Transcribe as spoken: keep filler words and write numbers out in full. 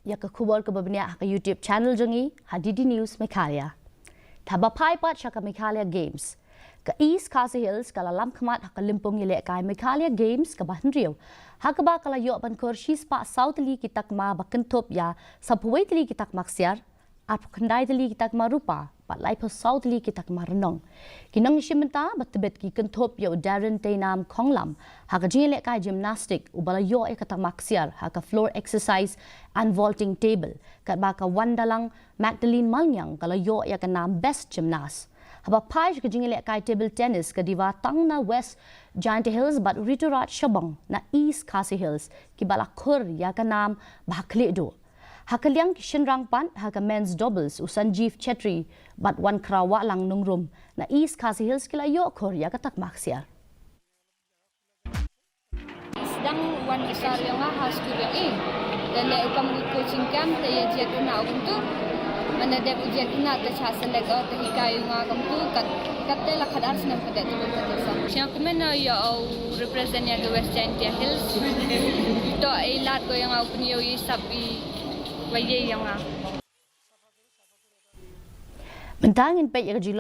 ïa ka khubor kaba bniah ha ka YouTube channel jong ngi, ha D D News Meghalaya. Te haba phai pat sha ka Meghalaya Games, ka East Khasi Hills ka la lam khmat ha ka lympung ïalehkai Meghalaya Games kaba hynriew, ha kaba ka la ïoh ban khur shispah saw tylli ki takma ba kynthup ïa sawphew wei tylli ki takma ksiar, arphew khyndai tylli ki takma rupa, bad laiphew saw tylli ki takma rnong. Ki nongshim bynta ba tbit ki kynthup ïa u Darren Teinam Khonglam ha ka jingïalehkai gymnastic, uba la ïoh ïa ka takma ksiar ha ka floor exercise and vaulting table, katba ka Wandalang Magdalene Malngiang ka la ïoh ïa ka nam best gymnast. Haba phai sha ka jingïalehkai table tennis, ka Diva Tangna West Jaintia Hills bad Rituraj Shabong na East Khasi Hills kiba la khur ïa ka nam ba ha khlieh duh. Ha ka liang ki shynrang pat, ha ka men's doubles, u Sanjeev Chetri bad Wankhra Wahlang Nongrum na East Khasi Hills ki la ïoh khur ïa ka takma ksiar. Sdang wan u sir ïa nga ha skul ïa i. Te leh u kam u coaching camp te ïa jied khynnah u kumtu. Mane dep u jied khynnah te shah select o te hikai u nga kumtu kat, kat te la khatar snem ka dep tu kumtu sa. Sha kumne ïa u represent ïa ka West Jaintia Hills. To i lad ko ïa nga u pynïoh i sap i wa ye ïa nga. Mynta ngin peit ïa ka jing